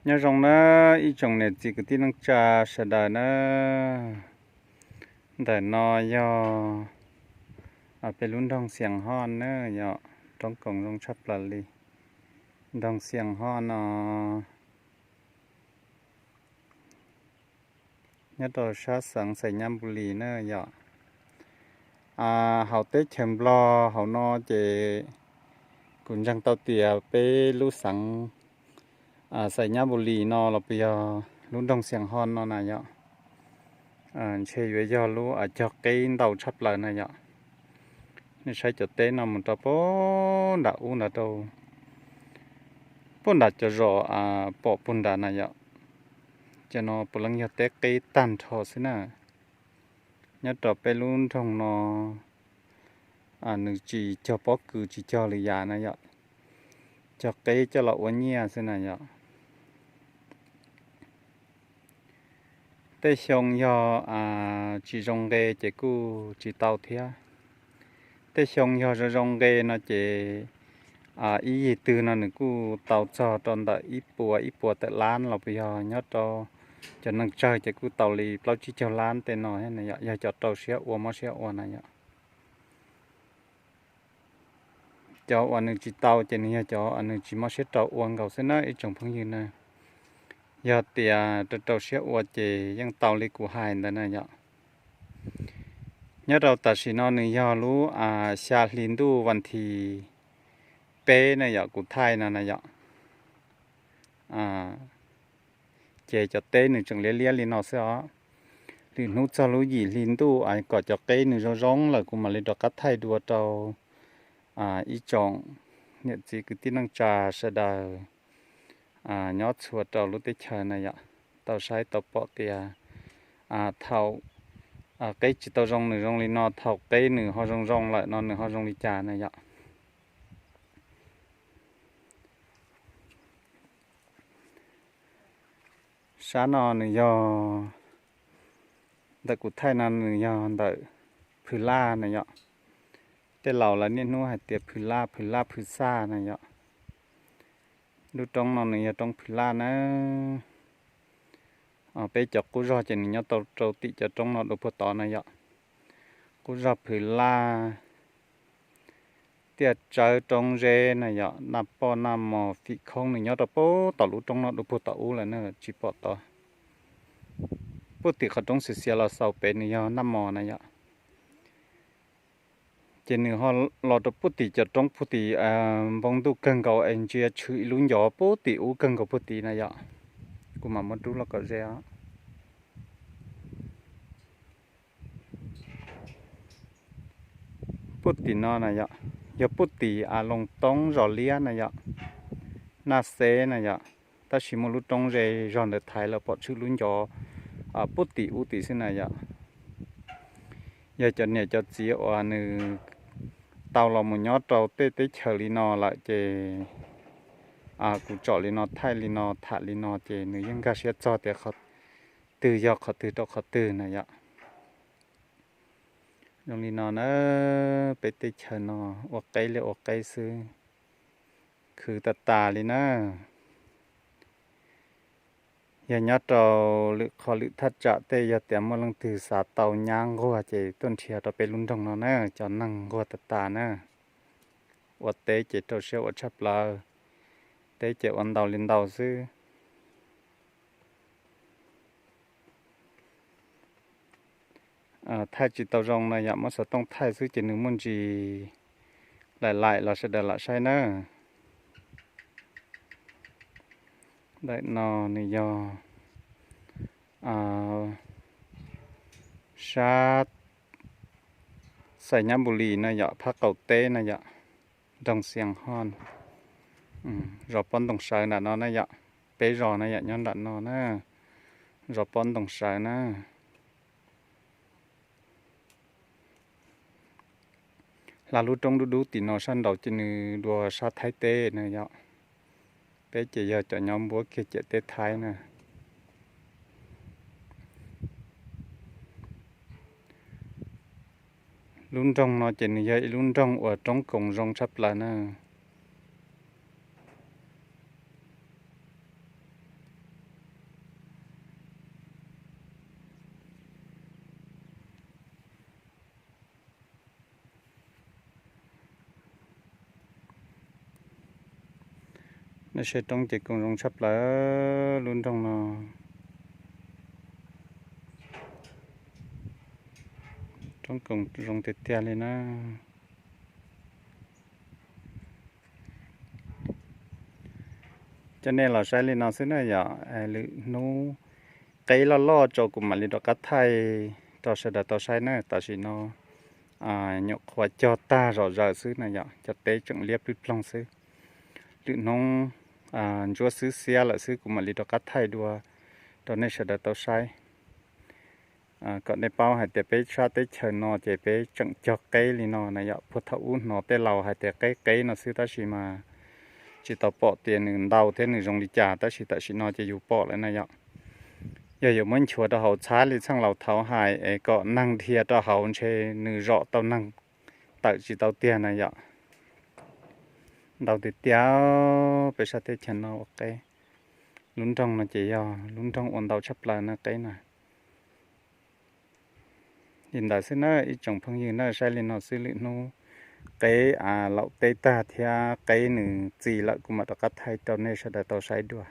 Nyob zoo na ib tsoom niam txiv kwv tij neej tsa sawv daws na. Ntawm no yog peb lub nroog Xias Hoj na yom, roob koom zoo tshaj plaws li. Nroog Xias Hoj no nyob rau sab xeev Xais Nyab Npus Lis na yom. Hauv teb chaws Nplog hauv no ces kuv ntseeg tau tias peb lub xeev Xais Nyab Npus Lis no los puas yog lub nroog Xias Hoj no na yom, ntshe yuav yog lub cog qeb ntau tshaj plaws na yom. Nej saib cov teb no mus rau puag nram ub nrad rau puag nram cov zos pom puag nrad na yom. Cov no puav leej yog teb qeb tag nrho xwb na. Nyob rau peb lub nroog no nws tsis cog pob kws tsis cog lwm yam na yom, cog qeb coj los ua nyiaj xwb na yom. Tej xyoo yog tsis zoo nqe ces kuj tsis tau thiab. Tej xyoo yog zoo zoo nqe no ces ib yig twg no nws kuj tau txog rau ntawm ib puas ib puas tawm lab los puas yog nyob rau cov neeg tsawg ces kuj tau li plaub tsib caug lab tej no yom, yog cov rau siab ua mob siab ua na yom. Cov uas nws tsis tau ces nws yog cov uas nws tsis mob siab rau ua nkaus xwb na ib tsoom phooj ywg na. Yog tias rau rau siab ua ces yeej tau li kuv hais ntawd na yom. Nyob rau tam sim no nws yog lub xya hli ntuj vas thib peb na yom, kuv thaij no na yom. Ces cov teb nws tseem liab liab li no xwb os. Lwm hnub txog lub yim hli ntuj kom cov qeb nws zoo zoo lawm kuv mam li rov qab thaij dua rau ib tsoom niam txiv kwv tij neej tsa sawv daws nyob txhua rau lub teb chaws na yom, tau saib tau pom tias thaum qeb tsis tau zoo nws zoo li no, thaum qeb nws ho zoo zoo lawm no nws ho zoo li cas na yom. Sab no nws yog, ntawm kuv thaij no nws yog ntawm Phws Laj na yom. Tej laus lawv niaj hnub hais tias Phws Laj, Phws Laj, Phws Xaj na yom. Lub roob no nws yog roob Phws Laj na. Peb cov qub zog ces nws nyob tau rau tim cov roob no dua puag tod na yom. Qub zog Phws Laj, Tiaj Tsawb, Roob Zeb na yom, Naj Poj, Naj Mos, Fim Khoob nws nyob rau puag tom lub roob no dua puag tom ub lawm na, tsis pom tod. Puag tim qhov roob xiav xiav los xaus pem nws yog Naj Mos na yom. Ces nws ho los rau puag tim cov roob puag tim npoo ntuj kawg nkaus es ntsia tshwm ib lub ncov puag tim ub kawg nkaus puag tid na yom. Kuv mam muab rub los kom ze os. Puag tim no na yom, yog puag tim Loos Toob, Zos Liab na yom, Naj Xeb na yom. Tab sis muaj lub roob ze zog ntawd thaiv los pom tshwm lub ncov puag tim ub tim xwb na yom. Yog cov niam cov txiv uas nws tau los mus nyob rau tej teb chaws li no lawm ces kuv tsom li no, thaij li no, tham li no ces nws yeej nkag siab txog tias qhov twg yog qhov twg rau qhov twg na yom. Zoo li no na, peb teb chaws no ua qeb li ua qeb xwb, khwv tas tas li na. Yog nyob rau lwm qhov lwm thaj tsam tej yog tias muaj leej twg xav tau nyab nquag ces tuaj nrhiav rau peb lub nroog no na, cov neeg nquag tas tas na. Ua teb ces rau siab ua tshaj plaws, teb ces ua ntau li ntau xwb. Thaij tsis tau zoo na yom, muab xov tooj thaij xwb ces nws muaj ntsis laim laim los sawv daws lam saib na. Ntawm no nws yog sab Xais Nyab Npus Lis na yom, phab qaum teb na yom, nroog Xias Hoj, zos Pob Ntoo Sawv nram no na yom. Peb zos na yom, nyob nram no na, zos Pob Ntoo Sawv na. Hla lub roob dub dub tim no sab nraud ces nws dua sab Thaib teb na yom. Peb ces yog cov nyob npuab kiag ciam teb Thaib na. Lub nroog no ces nws yog ib lub nroog uas roob koom zoo tshaj plaws na. Nej saib roob ces koom zoo tshaj plaws lub nroog no. Roob koom zoo tiag tiag li na. Coj nej los saib li no xwb na yom, lwm hnub qeb loj loj tso kuv mam li rov qab thaij rau sawv daws tau saib na. Tam sim no nyuam qhuav cog tag zom zaws xwb na yom, cov teb tseem liab plig ploog xwb. Lwm hnub ntsuab xwb xiab lawm xwb kuv mam li rov qab thaij dua rau nej sawv daws tau saib. Kom nej paub hais tias peb sab teb chaws no ces peb tseem cog qeb li no na yom. Puag thaum ub hnov tej laus hais tias qeb qeb no xwb tab sis mas tsis tau pom tias nws ntau thiab nws zoo li cas, tab sis tam sim no ces yus pom lawm na yom. Yog yuav muab nchuav rau hauv txhab li txheej laus thaud hais es kom neeg dhia rau hauv ntshe nws zom tau neeg tawm tsis tau tiag na yom. Ntau tiag tiag, peb sab teb chaws no ua qeb. Lub nroog no ces yog lub nroog ua ntau tshaj plaws na qeb na. Li ntawd xwb na ib tsoom phooj ywg na, saib li no xwb, lwm hnub qeb laum teb tag thiab qeb nws txi lawm kuv mam rov qab thaij rau nej sawv daws tau saib dua.